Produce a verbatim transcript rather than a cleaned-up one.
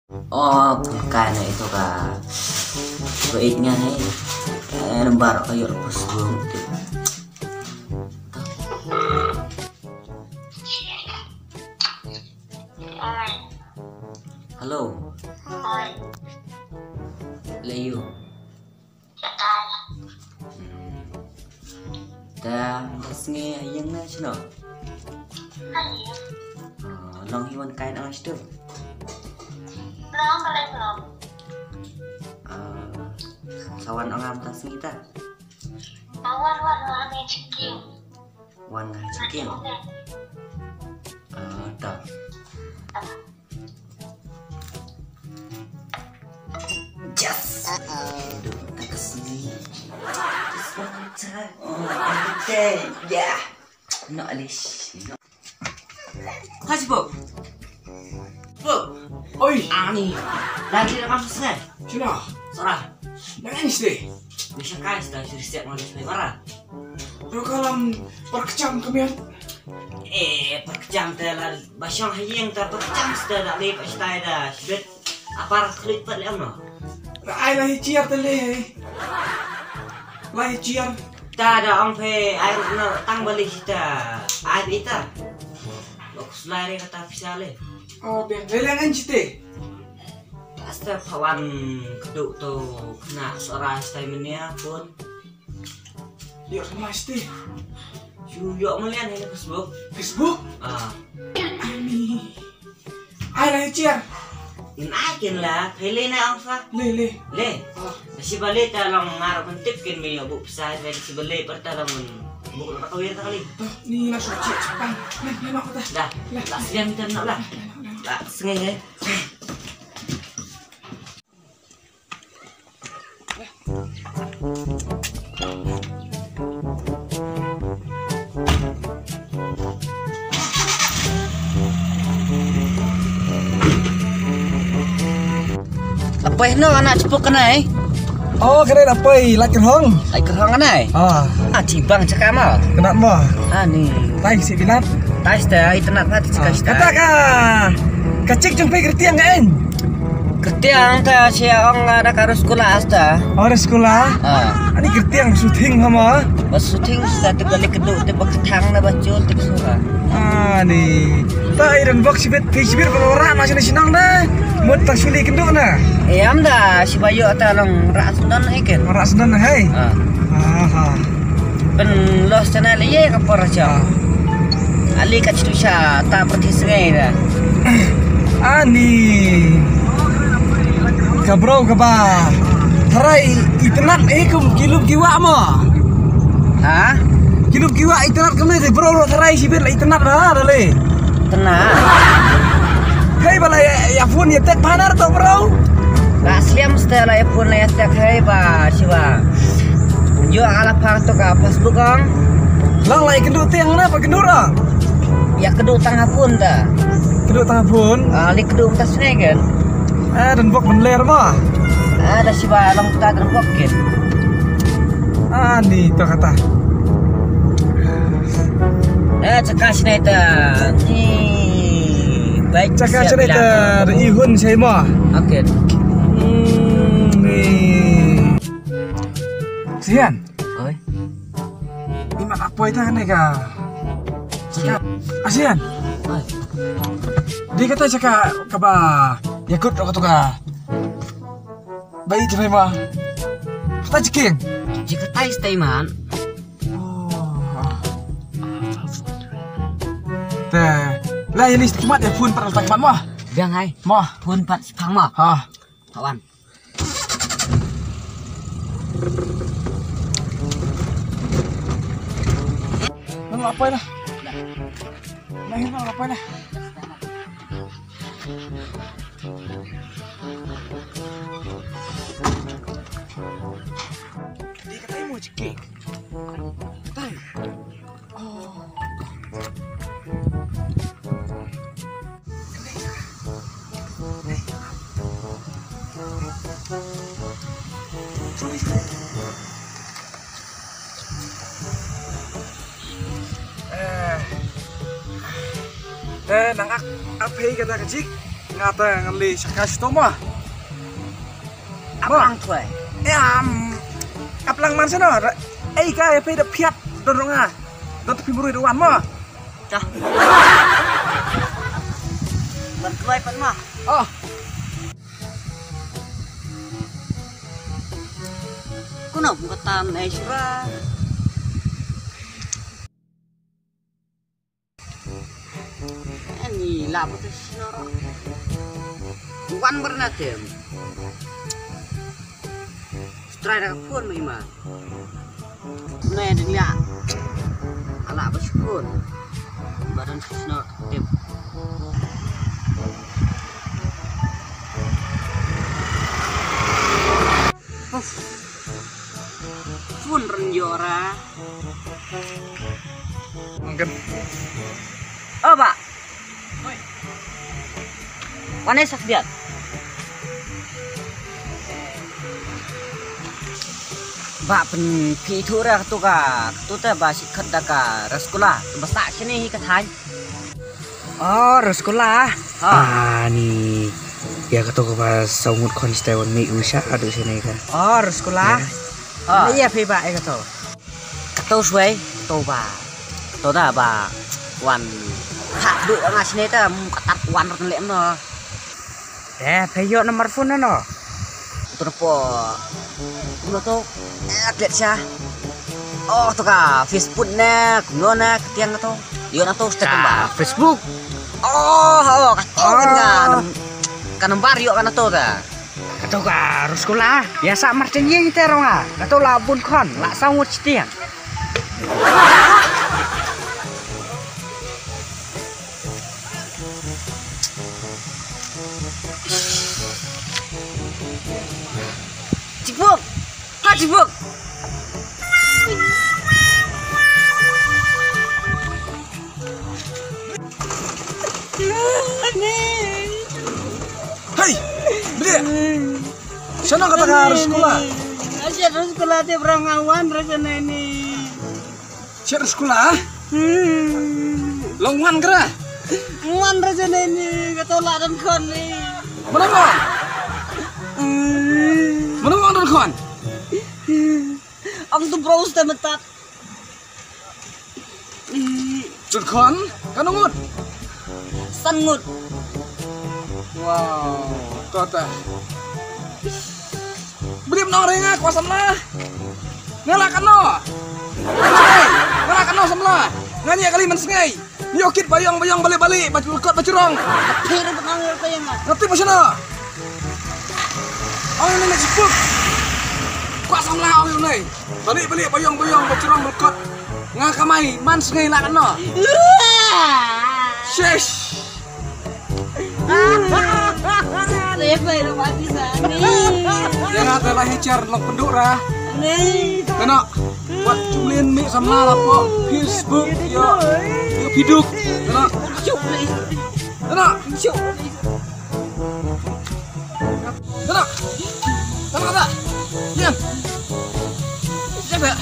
Oh, bukan itu ka. Baik nga ni. Eh, lembar ayo lepas dulu. Hello. Hello. Hmm. Te mynta sngi ha ïing ne shano? Ha ïing. Oh, long hi wan kai na shatu. Long ka lei long. Ah, sa wan ong mynta sngi ta. Wan wan wan wan ne chiking. Wan nga chiking. Ah, ta. Yes. Aduh, tak kesini. Just one time. Oh, okay. Yeah. Not this. Hai, Sibuk. Sibuk. Oi. Ani. Lagi dah masuk sini. Sini. Sarah. Nang ini sih. Bisa kai sudah siap mau di mana? Ro kalam pyrkhat ka miat. Eh, pyrkhat te la ba shong ha ïing te pyrkhat te da le pa shtai da shibit. Apar khlit pat le no. Ai la hi chiar te le. La hi chiar. Ta da ong phe ai na tang bali ta. Ai ita. Lok sulai re kata pisa le. Oh, ben le ngan chite. Asta pawan keduk tu kena serai stai menia pun. Yok sama siti. Yu yok melian ini Facebook. Facebook? Ah. Ani. Ai la chiar. Ngan ai kin la, pele na ong sa. Le le. Le. Ah. Si bale ta long ngar mentip kin me yok bu pisa, si bale per ta long bu la kawir ta kali. Ni la so chiar chapang. Ni ni nak ta. Dah. La siam ta nak la. La sengai. Apoi no anak cepuk kenai. Oh, kenai apoi lait kerhong. Lait kerhong kenai. Ah. Ah, cibang cakap mah. Kenapa mah? Ah, ni. Tai si binat. Tai sita, internet mah cakap sita. Kata ka. Kacik jumpa kertiang kan? Kyrtiang ta shi ong, ah, da ka ru skula asta. Oh, ru skula? Ah. Ani kyrtiang shooting hama? Ba shooting sa te balik kedu te ba ketang na ba chul te sura. Ani. Ta iran bok sibit pi sibit ba ora ma sini sinang da. Mut ta shuli kendu na. Eh, am da shi ba yo ta long ra sunan ai ken. Ra sunan hai. Ah. Aha. Pynlos channel ïa ka por cha. Ali ka chitu sha ta pyrthei sngai da. Ani. Ka bro ka ba. Tharai itynnad eh kum ki lup ki wah mo. Ha? Ki lup ki wah itynnad kum ne bro lo tharai shibit la itynnad ba da le. Tena. Hei ba la ïa, ïa phone ïa tek panar to bro. Ba sliam sita la ïa phone la ïa tek hei ba shiwa. Yo ala phang to ka Facebook ang. Lang la ïa kendu tiang na ba kendu rang. Ïa kendu tang ha phone ta. Kendu tang ha phone. Ah, li kendu ta sngai kan. Ah, dan bok ben ler ba. Ah, da shiwa long ta dan bok kin. Ah, ni to kata. Eh, cakap sini ta. Ni. Baik, cakap sini ta. Ihun saya mah. Okey. Hmm, ni. Sian. Oi. Imat apa itu kan ka? Cakap. Asian. Oi. Dia kata cakap kaba. Yakut kata ka. Bai jemai ma. Kata jiking. Jikatai stay man. Oh. Te. Lah ini cuma dia phone pat tak mat ma. Biang hai. Ma. Phone pat sepang ma. Ha. Kawan. Nang apa dah? Nang apa dah? Di katai mo cekik. Katai. Oh. Eh, nang ak, ap hei kata ka jik. Nga te ngan leit sha ka store mo. Ap lang thwei. Em, ap lang man sha no. Ei ka, ei phi da phiat don rong nga. Don te phi mrui da wan mo. Ka. Ban thwei pat mo. Oh. Kuna buka tam ei sura. Ani la buta sino. Wan berna tem. Strai da phone mai ma. Ne dia. Ala ba phone. Badan sino tem. Phone ren yora. Mungkin. Oh, Pak. Wane sak dia. Ba pynphi thu ra katu ka, katu te ba sikhat da ka raskula, ba sa sini hi ka thai. Oh, raskula. Ha. Ani. Ya katu ka ba saungut khon stai wan mi usha adu sini ka. Oh, raskula. Ya. Ha. Ya phi ba e katu. Kato shwei, kato ba. Kato da ba. Wan. Ha, du nga sini ta, mm, katat wan rot lem no. Eh, phe yo number phone no. Kato po. Kumno to. Eh, klet sha. Oh, to ka Facebook ne, kumno ne, ketiang kato. Yo na to step ba. Facebook. Oh, oh, kato kan ka. Ka number yo kan to ta. Kato ka ruskula, ya sa martin yeng te ronga. Kato la bun khon, la saungut sitiang. Cipuk, ha cipuk. Hei, beli. Sana kata ka ruskula. Asyik ruskula te berang awan rasanya ini. Sher skula? Hmm. Long wan kra? Wan raja ne ni, ka tola dan khon ni. Mana wan? Hmm. Mana wan dan khon? Ang tu bro ste metat. Hmm. Jun khon? Kan ngut? San ngut. Wow, tota. Blim nong renga kwa samla. Ngala kano. Ngala kano samla. Ngani kali man sngai. Yo kit bayong bayong balik balik baju kot baju rong. Pir benang yo kayang. Ngati pa sana. Ong ni nak sipuk. Kwa samla ong ni. Balik balik bayong bayong baju rong balik kot. Nga kamai man sngai la kano. Shish. Rebel mati sani. Ïa nga te la hijar lok penduk ra. Ni. Kena. Wat chumlin mi samla la po Facebook. Yo. Yo piduk. Kena. Chumlin. Kena. Chumlin. Kena. Kena kata. Yan. Siapa?